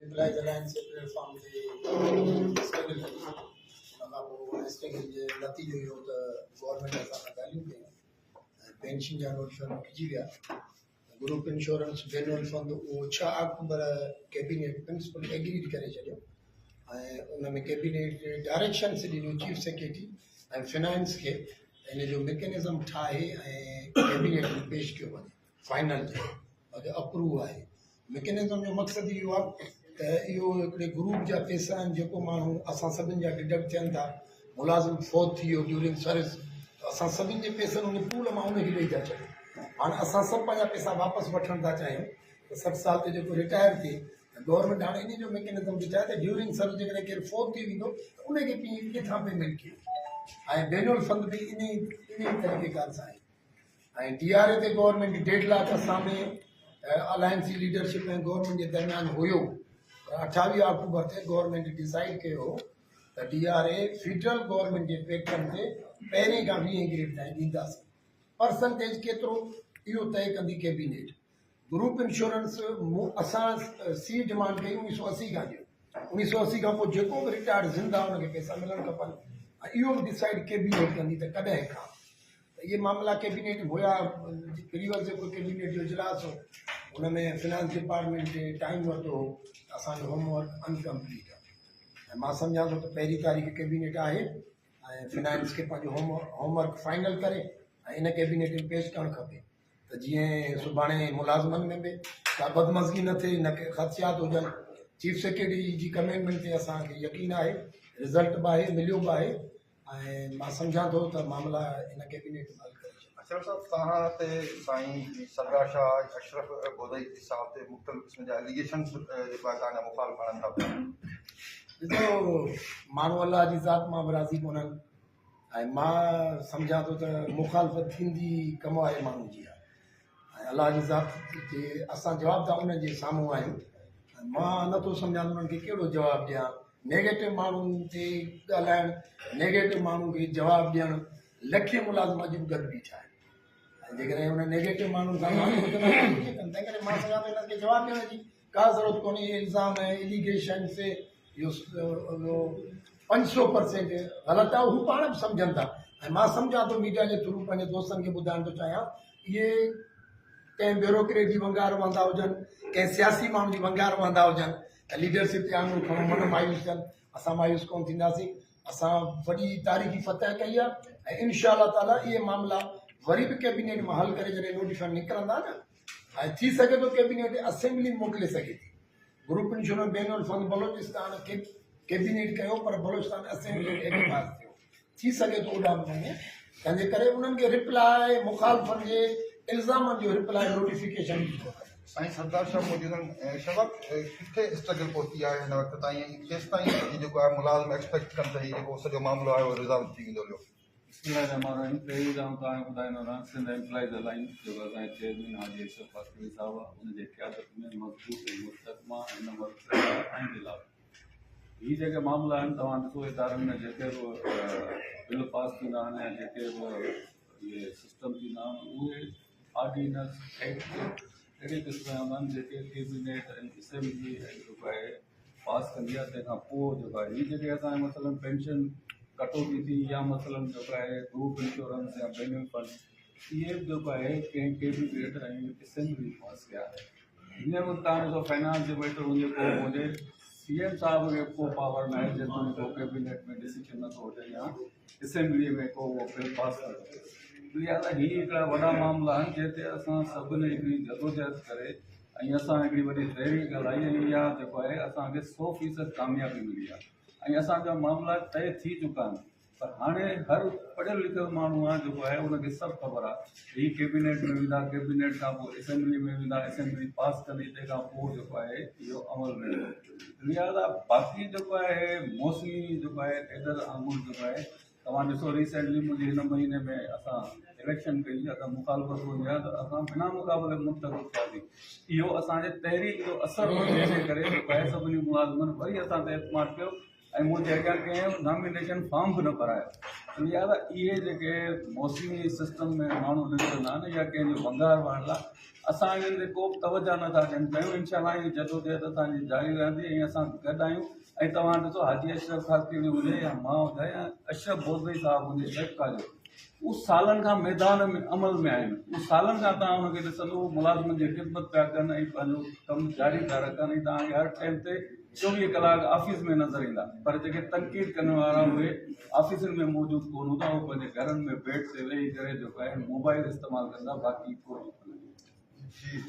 Employees alliance جي plate form تي struggle ڪئي ان کان پوء ان اسٽرگل جي نتيجو اهو ته گورنمينٽ اسان سان ڳالهيون ڪيون ۽ پينشن جا نوٽيفڪيشن رڪجي ويا. گروپ انشورنس بين الفند اهو 6 آڪٽوبر ڪيبينيٽ پرنسپل ايگريڊ ڪري ڇڏيو ۽ ان ۾ ڪيبينيٽ ڊائريڪشنس ڏنيون چيف سيڪريٽري ۽ فنانس کي ان جو ميڪنزم ٺاهي ۽ ڪيبينيٽ ۾ پيش ڪيو وڃي فائنل جي باقي اپروو آهي. ميڪنزم جو مقصد اهو آهي ته اهو هڪڙي گروپ جا پيسا آهن جيڪو ماڻهو اسان سڀن جا ڊڊڪٽ ٿين ٿا. ملازم فوت ٿي ويو ڊيورنگ سروس ته اسان سڀن جي پيسن ان پول مان ان کي ڏئي ٿا ڇڏيون. هاڻ اسان سڀ پنهنجا پيسا واپس وٺڻ ٿا چاهيون ته 60 سال تي جيڪو رٽائر ٿئي ته گورنمينٽ هاڻ ان جو ميڪنزم به چاهي ته ڊيورنگ سروس جيڪڏهن ڪير فوت ٿي ويندو ته ان کي ڪٿان پيمينٽ ڪيون ۽ بين الفند به ان ئي طريقي ڪار سان آهي. ۽ ڊي آر اي تي گورنمينٽ ڊيڊ لاڪ اسان ۾ الائنس جي ليڊرشپ ۽ گورنمينٽ جي درميان هيو پر 28 آڪٽوبر تي گورنمينٽ ڊسائيڊ ڪيو هو ته D R A federal government جي پيٽرن تي پهرين کان 20 گريڊ تائين ڏينداسين. پرسنٽيج ڪيترو اهو طئي ڪندي ڪيبينيٽ. گروپ انشورنس مون اسان سي ڊمانڊ ڪئي 1980 کان ڏيو. 1980 کان پوء جيڪو به رٽائرڊ زنده آهي ان کي پئسا ملڻ کپن ۽ اهو به ڊسائيڊ ڪيبينيٽ ڪندي ته ڪڏهن کان ته اهي معاملا ڪيبينيٽ ۾ هيا. پريوس جيڪو ڪيبينيٽ جو اجلاس هو ان ۾ فنانس ڊپارٽمينٽ ٽائيم ورتو هو ته اسان جو هوم ورڪ انڪمپليٽ آهي ۽ مان سمجهان ٿو ته پهرين تاريخ ڪيبينيٽ آهي ۽ فنانس کي پنهنجو هوم ورڪ فائنل ڪري ۽ ان ڪيبينيٽ ۾ پيش ڪرڻ کپي ته جيئن سڀاڻي ملازمن ۾ به ڪا بدمزگي نه ٿئي نه ڪي خدشات هجن. چيف سيڪريٽري جي ڪميٽمينٽ تي اسان کي يقين آهي، رزلٽ به آهي، مليو به آهي ۽ مان سمجهان ٿو ته معاملا ان ڪيبينيٽ ۾ حل ڪري ڇڏيندا. اشرف صاحب توهان تي سائين سردار شاهه اشرف گودائي صاحب تي مختلف قسم جا اليگيشنز جيڪو آهي توهان جا مخالف هڻن ٿا پيا. ڏسو ماڻهو الله جي ذات مان به راضي ڪونهن. ۽ مان سمجهان ٿو ته مخالفت ٿيندي ڪم واري ماڻهو جي آهي ۽ الله جي ذات جي اسان جوابدا انهن جي سامهون آهيون ۽ مان نٿو سمجهان ته انهن کي ڪهڙو جواب ڏيان. نيگيٽو ماڻهن تي ڳالهائڻ، نيگيٽو ماڻهن کي جواب ڏيڻ، لکين ملازم اڄ به گڏ بيٺا آهن ۽ جيڪڏهن انهن نيگيٽو ماڻهن سان ماڻهو ڪيئن ڪن؟ تنهن ڪري مان سمجهان ٿو انهن کي جواب ڏيڻ جي ڪا ضرورت ڪونهي. اهي الزام ۽ اليگيشنس اهو 500 پرسينٽ غلط آهي. هو پاڻ به سمجهن ٿا ۽ مان سمجهان ٿو ميڊيا جي ٿرو پنهنجي دوستن کي ٻڌائڻ ٿو چاهيان اهي ڪنهن بيوروڪريٽ جي ونگار وهندا هجن، ڪنهن سياسي ماڻهو جي ونگار وهندا هجن ته ليڊرشپ تي آڱر کڻو من مايوس ٿين. اسان مايوس ڪونه ٿينداسين. اسان وڏي تاريخي فتح ڪئي آهي ۽ انشاء الله تعالي اهي معاملا وري به ڪيبينيٽ مان حل ڪري جڏهن نوٽيفڪيشن نڪرندا نه ۽ ٿي سگهي ٿو ڪيبينيٽ اسيمبلي موڪلي سگهي ٿي. گروپ انشورنس بين الفند بلوچستان کي ڪيبينيٽ ڪيو پر بلوچستان اسيمبلي ۾ ايڪٽ پاس ٿيو. ٿي سگهي ٿو اوڏانهن به وڃي. تنهن جي ڪري انهن کي رپلاء مخالفن جي الزامن جو رپلاء نوٽيفڪيشن به ٿو ڪري. سائين سردار شاهه موجود آهن. شباب ڪٿي اسٽرگل پهتي آهي هن وقت تائين ۽ ڪيستائين هي جيڪو آهي ملازم ايڪسپيڪٽ ڪن ته هي جيڪو سڄو معاملو آهي اهو ريزالو ٿي ويندو هليو. بسم الله الرحمٰن الرحيم پهرين ته آئون توهان کي ٻڌائيندو رهان سنڌ ايمپلائيز الائنس جيڪو اسان جي چيئرمين حاجي اشرف قاسمي صاحب آهي ان جي قيادت ۾ مضبوط ۽ مستحڪم آهي هن وقت آئين خلاف هي جيڪي معاملا آهن توهان ڏسو ادارن ۾ جيڪي به بل پاس ٿيندا آهن يا جيڪي به اهي سسٽم ٿيندا آهن اهي آرڊيننس ايڪٽ اهڙي قسم جا هوندا آهن جيڪي ڪيبينيٽ ۽ اسيمبلي ۽ جيڪو آهي پاس ڪندي آهي تنهن کان پوء جيڪو آهي هي جيڪي اسان جي مثلاً پينشن ڪٽوتي ٿي يا مثلاً جيڪو آهي گروپ انشورنس يا بينل فنڊ اهي به جيڪو آهي ڪنهن ڪيبينيٽ ۽ اسيمبلي پاس ڪيا هن وقت تان ڏسو فائنانس جو ميٽر هجي ڪو به هجي سي ايم صاحب کي ڪو پاور نه آهي جيتوڻيڪ ڪو ڪيبينيٽ ۾ ڊسيشن نٿو هجي يا اسيمبلي ۾ ڪو اهو بل پاس نه ٿو ٿئي. لهٰذا هي هڪڙا وڏا معاملا آهن جنهن تي اسان سڀني هڪڙي جدوجهد ڪري ۽ اسان هڪڙي وڏي تحريڪ هلائي ۽ اها جيڪو آهي اسان کي 100 فيصد ڪاميابي ملي آهي ۽ اسان جا معاملا طئي ٿي چڪا آهن پر هاڻي هر پڙهيل لکيل ماڻهو آهي جيڪو آهي ان کي سڀ خبر آهي هي ڪيبينيٽ ۾ ويندا، ڪيبينيٽ کان پوء اسيمبلي ۾ ويندا، اسيمبلي پاس ڪندي تنهن کان پوء جيڪو آهي اهو عمل ۾ ايندو. لهٰذا باقي جيڪو آهي موسمي جيڪو آهي ٽيڊر آڱر جيڪو آهي توهان ڏسو ريسينٽلي منهنجي هن مهيني ۾ اسان اليڪشن ڪئي اگر مخالفت هوندي آهي ته اسان بنا مقابلي منتخب ٿياسين اهو اسان جي تحريڪ جو اثر هو جنهن جي ڪري جيڪو آهي سڀني ملازمن وري اسان تي اعتماد ڪيو ۽ منهنجي اڳيان ڪنهن نامينيشن فارم به نه ڀرايو. يار اهي جيڪي موسمي سسٽم ۾ ماڻهو نڪرندا آهن يا ڪنهن جو ڀنگار وهڻ لاء اسان انهن تي ڪو به توجه نه ٿا ڏين پيون انشاء الله هي جدوجهد اسان جي جاري رهندي ۽ اسان گڏ آهيون ۽ توهان ڏسو حاجي اشرف خاصخيلي هجي يا مان هجان يا اشرف بوزئي صاحب هجي ايپڪا جو هو سالن کان ميدان ۾ عمل ۾ آهن هو سالن کان توهان ان کي ڏسندو ملازمن جي خدمت پيا ڪن ۽ پنهنجو ڪم جاري ٿا رکن ۽ توهان کي هر ٽائيم تي 24 ڪلاڪ آفيس ۾ نظر ايندا پر جيڪي تنقيد ڪرڻ وارا اهي آفيسن ۾ موجود ڪونه هوندا اهي پنهنجي گهرن ۾ بيڊ تي ويهي ڪري جيڪو آهي موبائل استعمال ڪندا باقي ڪو. جي.